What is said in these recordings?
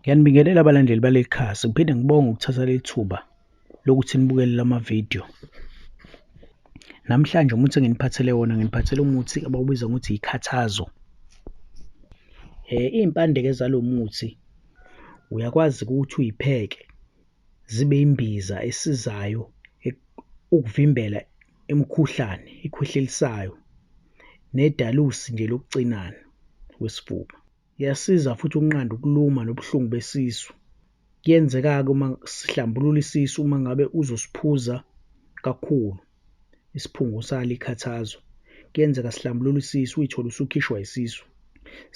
Ngiyanibingelela abalandeli baleli khasi, ngiphinde ngibonge ukuthatha leli thuba lokuthi nibukele lama-video. Namhlanje umuthi enginiphathele wona, nginiphathele umuthi abawubiza ngokuthi ikhathazo. Iy'mpande-ke zalo muthi uyakwazi-ke ukuthi uy'pheke zibe imbiza esizayo ukuvimbela imikhuhlane ekhwehlelisayo nedalusi nje lokucinana kwesifuba. Iyasiza futhi ukunqanda ukuluma nobuhlungu besisu. Kuyenzeka-ke uma sihlambulula isisu uma ngabe uzosiphuza kakhulu isiphungo salo ikhathazo, kuyenzeka sihlambulule isisu uy'thole usukhishwa isisu.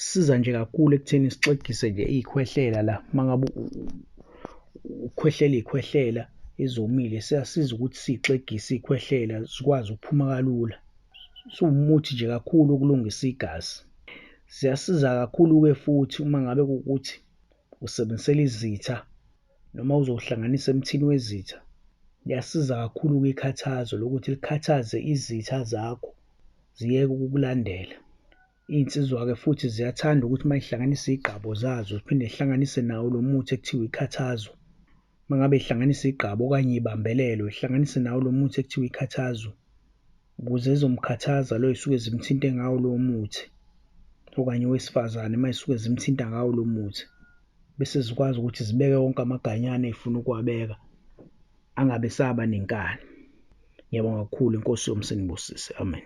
Sisiza nje kakhulu ekutheni sixegise nje iy'khwehlela la, uma ngabe ukhwehlela iy'khwehlela ezomile, siyasiza ukuthi siy'xegise iy'khwehlela zikwazi ukuphuma kalula. Siwumuthi nje kakhulu ukulungisa igazi. Siyasiza kakhulu-ke futhi uma ngabe kuwukuthi usebenzisela izitha noma uzohlanganisa emthini wezitha. Liyasiza kakhulu-ke ikhathazo lokuthi likhathaze izitha zakho ziyeke ukukulandela. Iy'nsizwa-ke futhi ziyathanda ukuthi uma y'hlanganisa iy'gqabo zazo, ziphinde y'hlanganise nawo lo muthi ekuthiwa ikhathazo. Uma ngabe y'hlanganisa iy'gqabo okanye iy'bambelelo, y'hlanganise nawo lo muthi ekuthiwa ikhathazo ukuze zizomkhathaza lo ey'suke zimthinte ngawo lowo muthi okanye owesifazane uma y'suke zimthinta ngawo lo muthi. Bese zikwazi ukuthi zibeke wonke amaganyana ey'funa ukuwabeka, angabe esaba nenkani. Ngiyabonga kakhulu, iNkosi yomusa inibusise, amen.